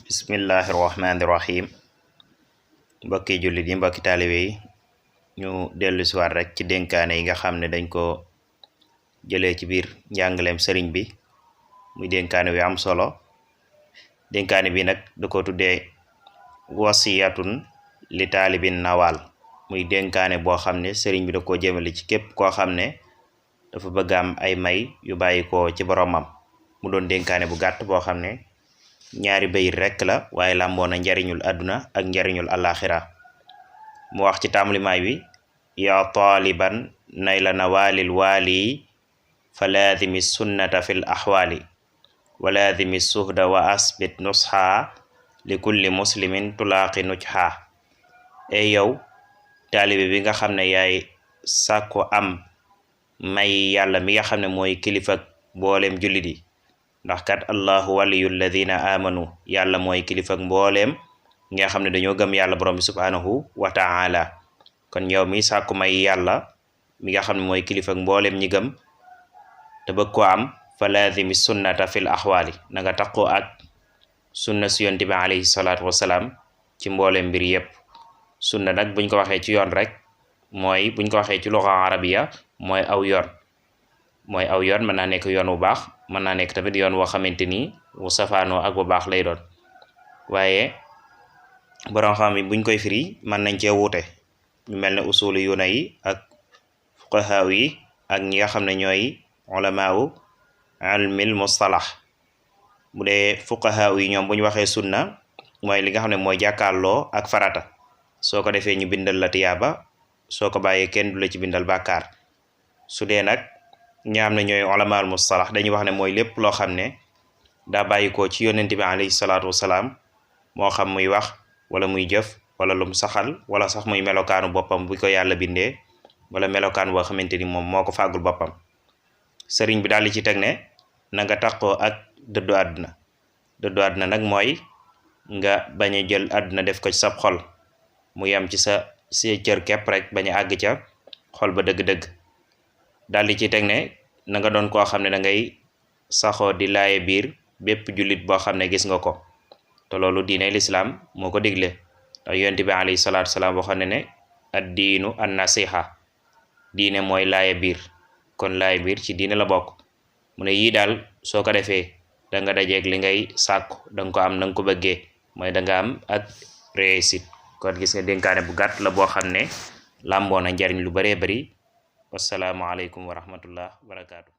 Bismillahirrahmanirrahim. Mbokki jullit yi mbokki taalibe yi ñu dellu si waat rek ci dénkaane yi nga xam ne dañ ko jëlee ci biir njàngaleem sëriñ bi muy dénkaane wi am solo. Dénkaane bi nag da ko tuddee wasiyatun li taalibin nawal, muy dénkaane boo xam ne sëriñ bi da ko jëmale ci képp koo xam ne dafa bëgg am ay may yu bàyyi ko ci boromam. Mu doon dénkaane bu gàtt boo xam ne ñaari bayit rekk la, waaye làmboo na njariñul àdduna ak njariñul alaxira. mu wax ci tàmbalimaay bi: yaa taaliban nayla nawaalil waali fa laazimi sunnata fil axwaali wa laazimi suhda wa asbit nusxa li kulli muslimin tulaaqi nujxa. yow taalibe bi nga xam ne yaay sàkku am may yàlla mi nga xam ne mooy kilifa mbooleem jullit yi, ndax kat allahu waliyu alladina amanu, yàlla mooy kilifa mbooleem ñi nga xam ne dañoo gëm yàlla borom bi subhanahu wa taala. kon yow mi sàkku may yàlla mi nga xam ne mooy kilifa mbooleem ñi gëm te bëgg ko am, fa laazimi sunnata fil axwaali, na nga taqoo ak sunna si yonent bi alayhi salaatu wasalaam ci mbooleem mbir yépp. sunna nag buñ ko waxee ci yoon rek mooy, buñ ko waxee ci luxa arabiya mooy aw yoon. mooy aw yoon, mën naa nekk yoon bu baax, mën naa nekk tamit yoon woo xamante ni wu safaanoo ak bu baax lay doon. waaye borom xam yi buñ koy firi mën nañ cee wuute, ñu mel ne usuli yu na yi ak fuqahaa yi ak ñi nga xam ne ñooy ulamaawu ilmil mustalax. bu dee fuqahaa yi ñoom bu ñu waxee sunna mooy li nga xam ne mooy jàkkaarloo ak farata, soo ko defee ñu bindal la tiyaaba, soo ko bàyyee kenn du la ci bindal bàkkaar. su dee nag ñi xam ne ñooy ulamaal mustalax dañuy wax ne mooy lépp loo xam ne daa bàyyikoo ci yonent bi alayhi salaatu wasalaam, moo xam muy wax wala muy jëf wala lum saxal wala sax muy melokaanu boppam bu ko yàlla bindee, wala melokaan boo xamante ni moom moo ko fàggul boppam. sëriñ bi daal di ci teg ne na nga taqoo ak dëddu àdduna. dëddu àdduna nag mooy nga bañ a jël àdduna def ko ci sab xol, mu yem ci sa cër képp rek, bañ a àgg ca xol ba dëgg-dëgg. daal di ci teg ne na nga doon koo xam ne da ngay saxoo di laaye biir bépp jullit boo xam ne gis nga ko, te loolu diine lislaam moo ko digle. ndax yonent bi alayhi salaatu salaam waxoon ne ad diinu an nasiha, diine mooy laaye biir. kon laaye biir ci diine la bokk. mu ne yii daal soo ko defee da nga dajeeg li ngay sàkku, da nga ko am na nga ko bëggee, mooy da nga am ak réussite. kon gis nga dénkaane bu gàtt la boo xam ne làmboo na njariñ lu baree bari. wassalaamu aleykum wa rahmatullah wa barakaatu.